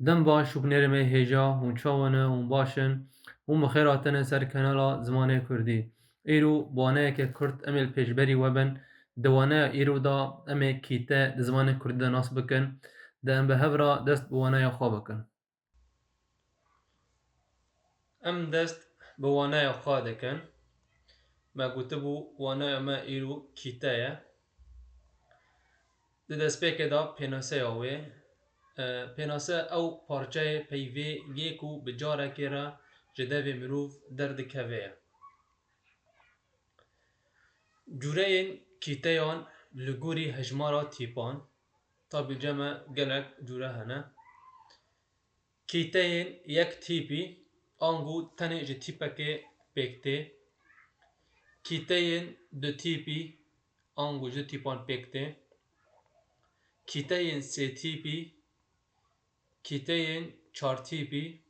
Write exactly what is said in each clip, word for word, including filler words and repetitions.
Dem baş û binêrê me hêja, hûn çawa ne, hûn baş in û bi xêr hatine ser kanala Zimanê Kurdî. Îro bi waneyeke kurt em ê li pêşberî we bin. Di waneya îro de em ê kîte di zimanê kurdî de nas bikin. De em bi hev re dest bi waneya xwe bikin. Em dest bi waneya xwe dikin. Me gotibû waneya me îro kîte ye. Di destpêkê de pênaseya wê. E, pênase ew parçeyê peyvê yê ku bi carekê re ji devê mirov derdikeve ye. Cûreyên kîteyan li gorî hejmara tîpan, tabî cem e gelek cûre hene. Kîteyên yek tîpî, ango tenê ji tîpekê pêk tê. Kîteyên du tîpî, ango ji du tîpan pêk tê. Kîteyên sê tîpî, kîteyên çar tîpî,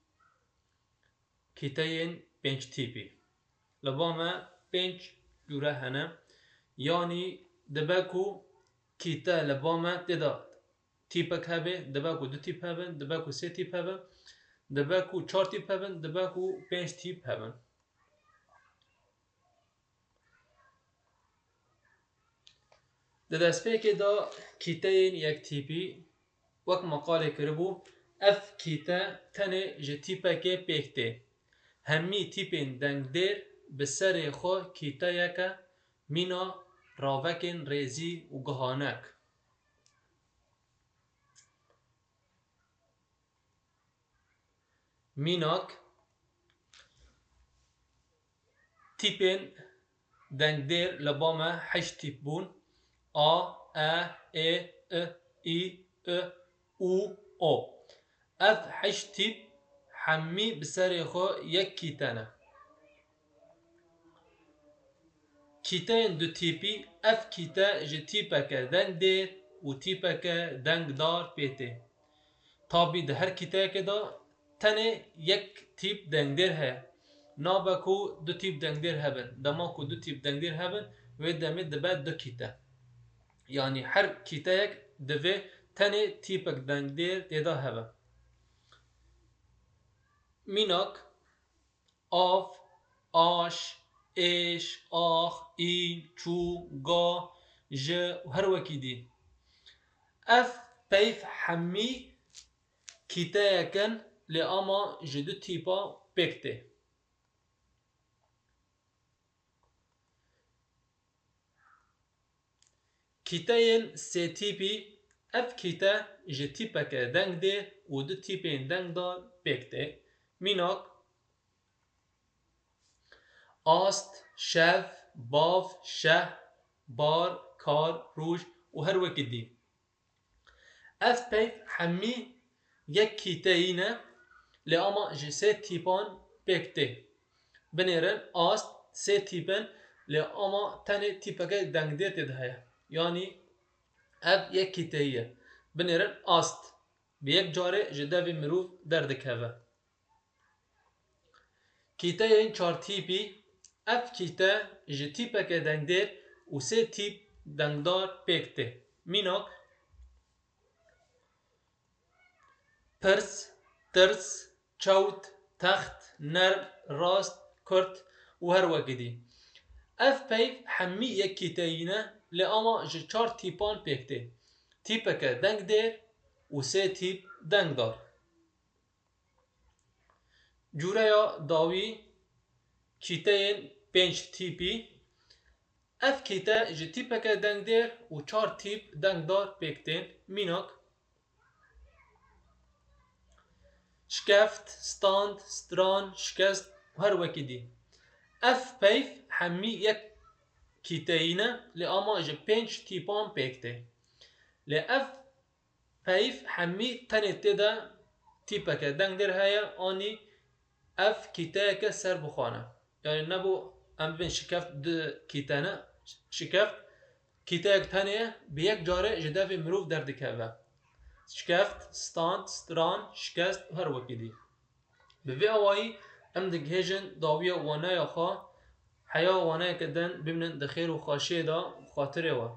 kîteyên pênc tîpî. Li ba me pênc cûre hene. Yanî dibe ku kîte li ba me tê de tîpek hebe, dibe ku du tîp hebin, dibe ku sê tîp hebin, dibe ku çar tîp hebin, dibe ku pênc tîp hebin. Di destpêkê de kîteyên yek tîpî, wek me qalê kiribû, ev kîte tenê ji tîpekê pêk tê. Hemî tîpên dengdêr bi serê xwe kîteyeke mîna ravekên rêzî û gihanek. Mînak, tîpên dengdêr li ba me heşt tîp bûn. A, E, Ê, I, Î, I, Û, O. Ev heşt tîp hemî bi serê xwe yek kîte ne. Kîteyên du tîpî, ev kîte ji tîpeke dengdêr û tîpeke dengdar pê tê. Tabî di her kîteyekê de tenê yek tîp dengdêr heye. Nabe ku du tîp dengdêr hebin. Dema ku du tîp dengdêr hebin, wê demê dibe du kîte. Yanî her kîteyek divê tenê tîpek dengdêr tê de hebe. Mînak, av, aş, êş, ax, î, çû, ga, ji û her wekî dî. Ev peyv hemî kîteyek in, lê ama ji du tîpa pêk tê. Kîteyên sê tîpî, ev kîte ji tîpeke dengdêr û du tîpên dengdar pêk tê. Mînak, ast, şev, bav, şeh, bar, kar, roj û her wekî dî. Ev peyv hemî yek kîteyî ne, lê ama ji sê tîpan pêk tê. Binêrin ast sê tîp in, lê ama tenê tîpeke dengdêr tê de heye. Yanî ev yek kîteyî ye. Binêrin ast. Bi yek carê ji devê mirov derdikeve. Kîteyên çar tîpî, ev kîte ji tîpeke dengdêr û sê tîp dengdar pêk tê. Mînak, pirs, tirs, çewt, text, nerm, rast, kurt û her wekî dî. Ev peyv hemî yek kîteyî ne, lê ama ji çar tîpan pêk tê. Tîpeke dengdêr û sê tîp dengdar. Cûreya dawî, kîteyên pênc tîpî. Ev kîte ji tîpeke dengdêr û çar tîp dengdar pêk tên. Mînak, şikeft, stand, stran, şikest û her wekî dî. Ev peyv hemî yek kîteyî ne, lê ama ji pênc tîpan pêk tê. Lê ev peyv hemî tenê tê de tîpeke dengdêr heye, anî ev kîteyeke serbixwe ne. Yanî nebû em bibên şikeft du kîte ne, şikeft kîteyek tenê ye, bi yek carê ji devê mirov derdikeve. Şikeft, stand, stran, şikest û her wekî dî. Bi vê awayî em digihêjin dawiya waneya xwe, heya waneyeke din bimînin di xêr û xweşiyê de xatirê we.